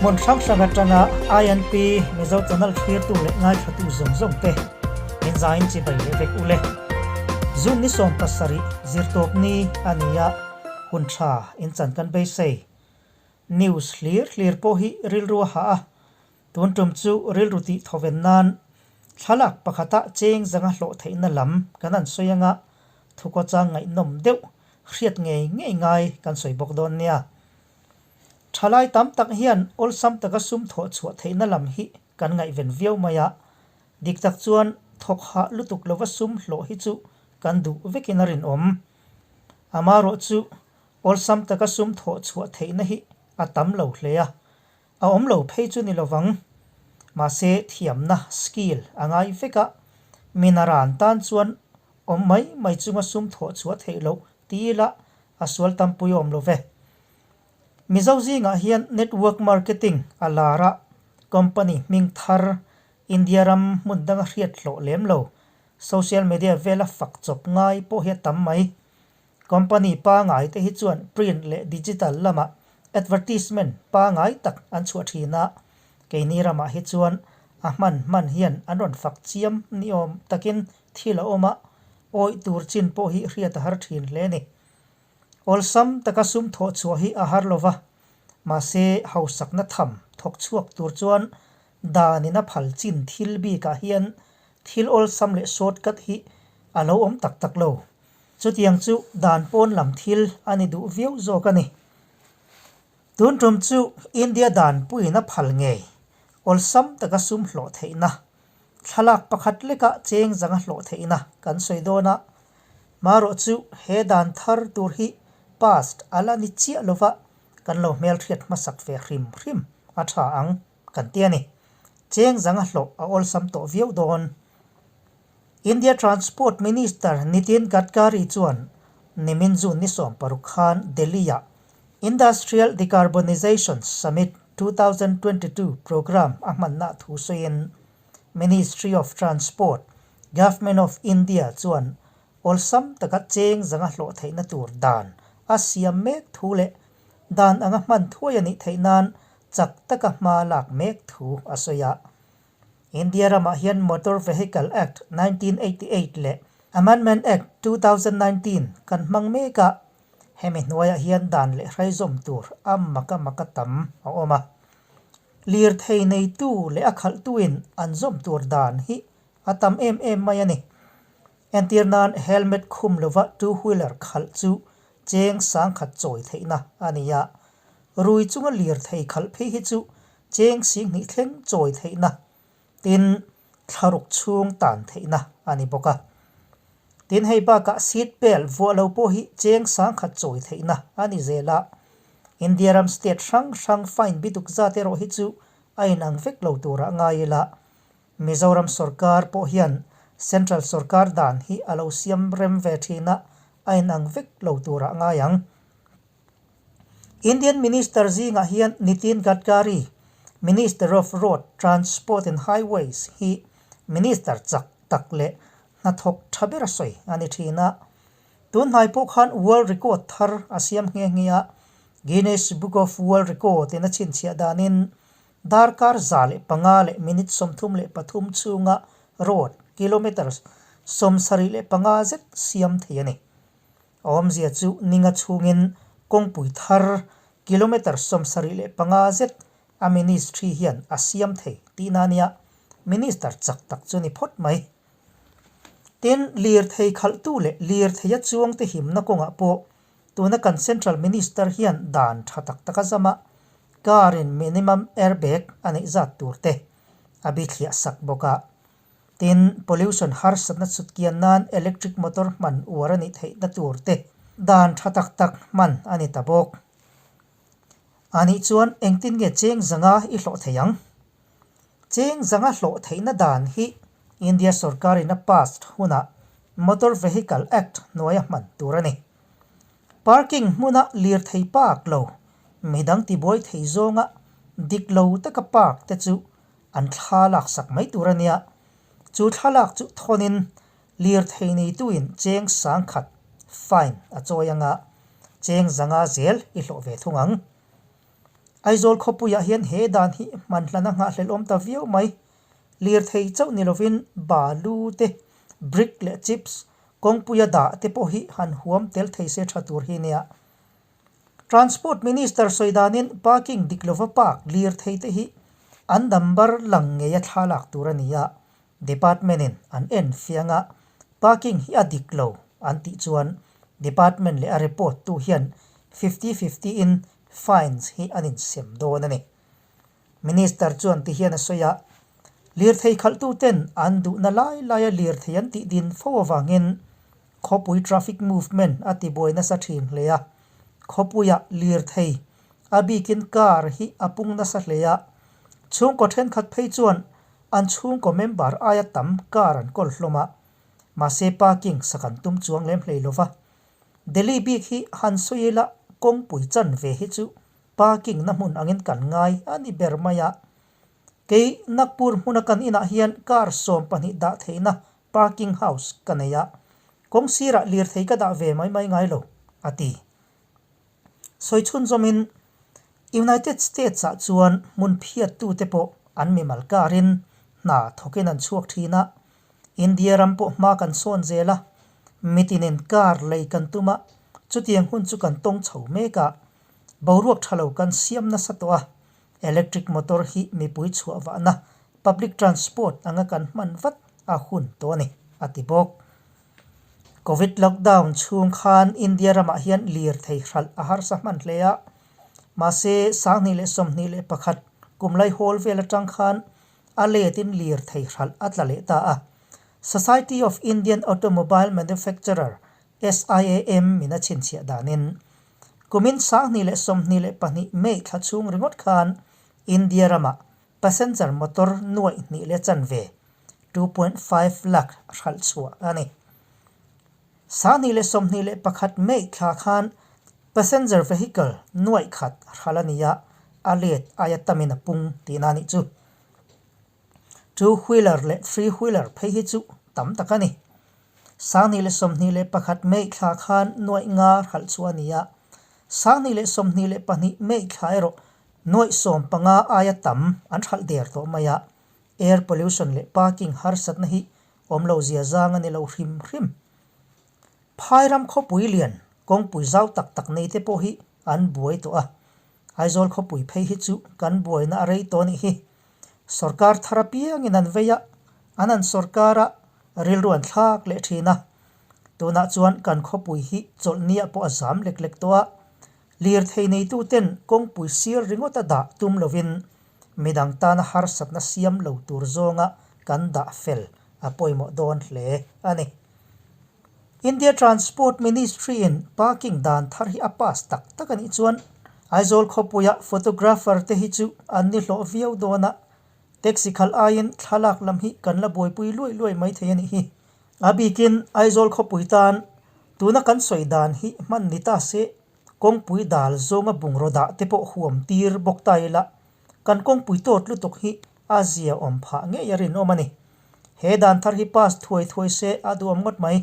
Hmun hrang hrang atanga INP Mizo Channel thlirtu leh ngaithlatu zawng zawng te min zain chibai leh vek ule. June ni 17 zirtawp ni a ni a, hun tha in chan kan beisei. News hlir hlir pawh hi rilru a hah a, tun tum chu rilru tih thawven nan thlalak pakhata cheng zanga hlawh theihna lam kan han sawi anga thukawchang ngaihnawm deuh hriat ngei ngei ngai kan sawi bawk dawn nia. Thalai tam tak hian awlsam taka sum thawh chhuah theihna lam hi kan ngaihven viau mai a, dik tak chuan thawk hah lutuk lova sum hlawh hi chu kan duh vekin a rinawm. Amaherawhchu Awlsam taka sum thawh chhuah theihna hi a tam lo hle a, a awm lo phei chu ni lovang. Mahse thiamna, skill, a ngai vek a, minaran tan chuan awm mai mai chunga sum thawh chhuah theih loh ti ila a sual tampui awm lo ve. Mizo zingah hian network marketing a lar a, company hming thar India ram hmun danga hriat hlawh lem lo, social media vela fak chawp ngai pawh hi a tam mai. Company pangai te hi chuan print leh digital lamah advertisement pangai tak an chhuah thin a, keini ramah hi chuan a hman hman hian an rawn fak chiam ni awm takin thil a awm a, awih tur chin pawh hi hriat a har thin hle a ni. Awlsam taka sum thawh chhuah hi a har lova, mahse hausakna tham thawk chhuak tur chuan danin a phal chin thil bikah hian thil awlsam leh shortcut hi a lo awm tak tak lo. Chutiang chu dan pawn lam thil a ni duh viau zawk a ni. Tun tum chu India dan puiin a phal ngei, awlsam taka sum hlawh theihna, thlalak pakhat leka cheng zanga hlawh theihna kan sawi dawn a. Marawh chu he dan thar tur hi past a la ni chiah lova kan lo hmelhriat hmasak ve hrim hrim a tha ang kan ti a ni. Cheng zanga hlawh a awlsam tawh viau dawn. India Transport Minister Nitin Gadkari chuan nimin June ni 16 khan Delhi-ah Industrial Decarbonisation Summit 2022 programme a hmanna thu sawiin Ministry of Transport, Government of India chuan awlsam taka cheng zanga hlawh theihna tur dan a siam mek thu leh dan anga hman thuai a nih theih nan chak taka hma lak mek thu a sawi a. India ramah hian Motor Vehicle Act 1988 leh Amendment Act 2019 kan hmang mek a, hemi hnuaiah hian dan leh hrai zawm tur a maka maka tam a awm a. Lirthei neitu leh a khalhtuin an zawm tur dan hi a tam em em mai a ni. Entir nan helmet khum lova two wheeler khalh chu cheng sangkhat chawi theihna a ni a, rui chunga lirthei khalh phei hi chu cheng singhnih thleng chawi theihna, tin thlaruk chhung tan theihna a ni bawk a. Tin hei bakah seat belt vuah lo pawh hi cheng sangkhat chawi theihna a ni zel a. India ram state hrang hrang fine bituk zat erawh hi chu a inang vek lo turah ngai ila. Mizoram sorkar pawh hian Central sorkar dan hi a lo siam rem ve thin a, a inang vek lo turah ngai ang. Indian Minister zingah hian Nitin Gadkari, Minister of Road Transport and Highways hi Minister chak tak leh hnathawk tha ber a sawi a ni thin a. Tun hnai pawh khan World Record thar a siam nghe nghe a, Guinness Book of World Record in a chhinchhiah danin darkar 105 leh minute 33 chhunga road kilometres 75 zet siam thei a ni. A awmzia chu ninga chhungin kawngpui thar kilometre 75 zet a ministry hian a siam thei tihna a nia, minister chak tak chu ni phawt mai. Tin, lirthei khalhtu leh lirtheia chuangte himna kawngah pawh tuna kan central minister hian dan tha tak tak a zam a, car in minimum airbag a neih zat tur te a bithliah sak bawk a. Tin, pollution harsatna chhutkian nan electric motor hman uar a nih theihna tur te dan tha tak tak hman a ni ta bawk. A nih chuan engtin nge cheng zanga i hlawh thei ang? Cheng zanga hlawh theihna dan hi India sorkarin a passed hunah Motor Vehicle Act hnuaia hman tur a ni. Parking hmuna lirthei park lo, midang tibuai thei zawnga dik lo taka park te chu an thla laksak mai tur a nia. Chu thlalak chu thawnin lirthei neituin cheng sangkhat fine a chawi anga cheng zanga zel i hlawh ve thung ang. Aizawl khawpuiah hian he dan hi hman hlan a nghahhlelh awm ta viau mai. Lirthei chauh ni lovin balu te, brick leh chips, kawngpuia dah te pawh hi han huam tel thei se tha tur hi nia. Transport Minister sawi danin parking dik lova park lirthei te hi an number lang ngeia thla lak tur a ni a, Department in an en fiang a, parking hi a dik lo an tih chuan Department leh a report tu hian 50-50 in fines hi an insem dawn a ni. Minister chuan ti hian a sawi a, lirthei khalhtu ten an duhna lai laia lirthei an tih din fo avangin khawpui traffic movement a tibuai nasa thin hle a, khawpuiah lirthei a bikin car hi a pung nasa hle a, chhungkaw thenkhat phei chuan an chhungkaw member aia tam car an kawl hlawm a, mahse parking sak an tum chuang lem hlei lova. Delhi bik hi han sawi ila kawngpui chanve hi chu Parking na hmun angin kan ngai a ni ber mai a. Kei Nagpur hmuna kan inah hian car 12 dah theihna parking house ka nei a, kawng sirah lirthei ka dah ve mai mai ngai lo, a ti. Sawi chhunzawmin United States ah chuan hmun phiattute pawh an mimal car in hna thawkin an chhuak thin a, India ram pawh hma kan sawn zel a, mitinin car lei kan tum a, chutiang hun chu kan tawng chho mek a. Boruak tha lo kan siam nasa tawh a, electric motor hi mipui chhuah vahna public transport anga kan hman vat a hun tawh a ni, a ti bawk. Covid lockdown chhung khan India ramah hian lirthei hralh a harsa hman hle a, mahse 2021 kum lai hawl vel atang khan a letin lirthei hralh a tla leh ta a. Society of Indian Automobile Manufacturer, SIAM, in a chhinchhiah danin Kumin 2022 May thla chhung ringawt khan India ramah passenger motor nuaih hnih leh chanve, 2.5 lakh, hralh chhuah a ni. 2021 May thla khan passenger vehicle nuaih khat hralh a ni a, a let aia tamin a pung tihna a nih chu. Two wheeler leh three wheeler phei hi chu tam tak a ni. 2021 May thla khan nuaih nga hralh chu a ni a, 2022 May thla erawh nuaih 15 aia tam an hralh der tawh mai a, air pollution leh parking harsatna hi awm lo zia zang a ni lo hrim hrim. Phai ram khawpui lian kawngpui zau tak tak nei te pawh hi an buai tawh a, Aizawl khawpui phei hi chu kan buaina a rei tawh a nih hi. Sorkar thar apiangin an vei a, an han sorkar a, rilru an thlak leh thin a. Tunah chuan kan khawpui hi chawlhniah pawh a zam lek lek tawh a, lirthei neituten kawngpui sir ringawt a dah tum lovin midang tana harsatna siam lo tur zawnga kan dah fel a pawimawh dawn hle a ni. India Transport Ministry in parking dan thar hi a pass tak tak a nih chuan Aizawl khawpuia photographer te hi chu an ni hlawh viau dawn a, taxi khalh aiin thlalak lam hi kan la buaipui luai luai mai thei a nih hi. A bikin Aizawl khawpui tan tuna kan sawi dan hi hman ni ta se kawngpui dal zawnga bungraw dah te pawh huam tir bawk ta ila kan kawngpui tawt lutuk hi a zia awm phah ngei a rinawm a ni. He dan thar hi pass thuai thuai se a duhawm ngawt mai.